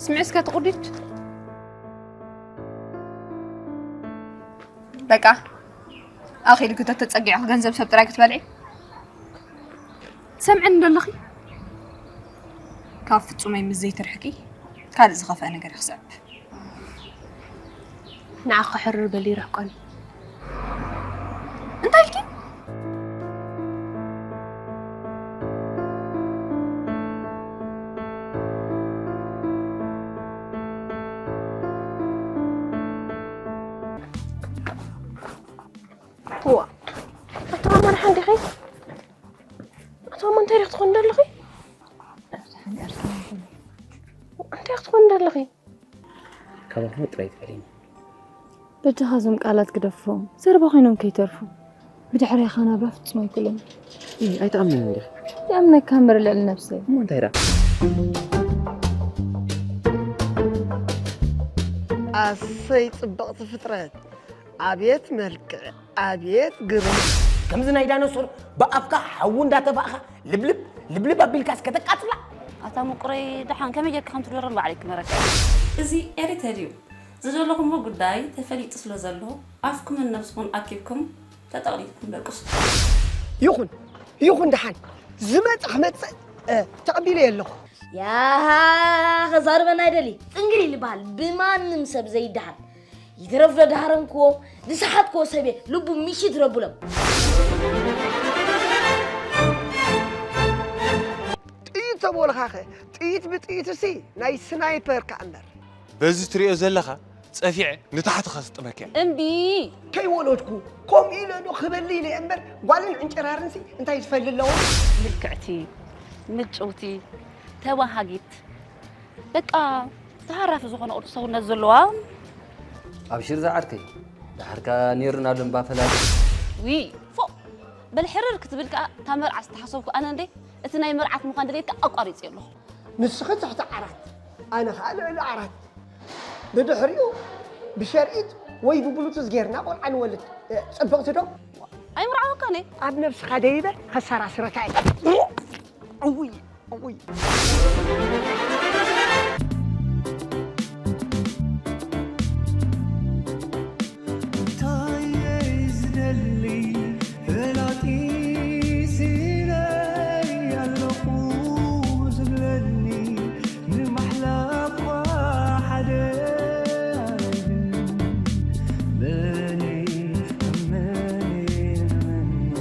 ስምዒ እስከ ትቑዲድ። በቃ ኣኺሉ ክተተጸጊዑ ገንዘብ ሰብ ጥራይ ክትበልዒ ሰምዐን እንደለኺ ካብ ፍጹመይ ምስ ዘይትርሕቂ ካልእ ዝኸፍአ ነገር ይኽሰብ። ንዓኺ ሕርር በሊ ርሕቆኒ። እንታይ ኢልኪ? እዋ ኣቶ ኣማን ሓንዲኺ? ኣቶ ኣማን እንታይ ኢኺ ትኾኒ ዘለኺ? እንታይ ኢኺ ትኾኒ ዘለኺ? ካባኹም ጥራይ ትፈልኒ። በጃኻ እዞም ቃላት ግደፎም፣ ዘረባ ኮይኖም ከይተርፉ። ብድሕሬኻ ናብራ ፍጹም ኣይክእልን። ኣይትኣምንን እንዲኻ። ይኣምነካ እምበር ልዕሊ ነብሰይ። እሞ እንታይ ደኣ? ኣሰይ ጽብቕቲ ፍጥረት! ኣብየት መልክዕ! ኣብየት ግርማ! ከምዚ ናይ ዳይኖሶር ብኣፍካ ሓዊ እንዳተፋእኻ ልብልብ ልብልብ ኣቢልካስ ከተቃጽላ። ኣታ ምቁረይ ደሓን ከመይ ጌርካ ከም ትድረር ባዕለይ ክመረካ። እዚ ኤሪተል እዩ ዝደለኹሞ ጉዳይ ተፈሊጡ ስለ ዘሎ ኣፍኩምን ነብስኹን ኣኪብኩም ተጠቕሊልኩም ደቅሱ። ይኹን ይኹን ደሓን ዝመጽእ ክመጽእ ተቐቢለ ኣለኹ። ያሃ ከዛርበና ኣይደሊ ጽንግሪ ልበሃል ብማንም ሰብ ዘይደሃል ይትረፍ ዶ ደሃረምክዎ ዝሰሓትክዎ ሰብየ ልቡ ምሽት ረብሎም። ጥይት ተበልኻኸ ጥይት ብጥይትሲ ናይ ስናይፐር ከኣ እምበር በዚ ትሪኦ ዘለኻ ጸፊዐ ንታሕቲ ከስጥመካ እየ። እምቢ ከይወለድኩ ከምኡ ኢለ ዶ ክበሊ ኢለ እምበር ጓልን ዕንጭራርንሲ እንታይ ዝፈሊ ኣለዎ። ምልክዕቲ ምጭውቲ ተባሃጊት በቃ ተሃራፊ ዝኾነ ቅርጺ ሰውነት ዘለዋ። ኣብሽር ዝዓርከይ ድሓርካ ኔርና ዶ እምባ ፈላሊ። ዊ ፎ በል ሕርር ክትብል ከኣ እታ መርዓ ዝተሓሰብኩ ኣነ እንዴ እቲ ናይ መርዓት ምዃን ድሌትካ ኣቋሪጽ ኣለኹ። ንስኺ ትሕቲ ዓራት ኣነ ኸኣ ልዕሊ ዓራት ብድሕሪኡ ብሸርኢት ወይ ብብሉቱዝ ጌርና ቆልዓ ንወልድ ጽብቕቲ ዶ? ኣይምርዓወካን እየ። ኣብ ነብስኻ ደይበ ከሰራስረካ እየ። እውይ እውይ። እንታይ እየ ዝደሊ ፈላጢ ሲለይ ኣለኹ ዝብለኒ ንማሕላ እኳ ሓደ ኣይብልን መን እየ መን እየ መን እየ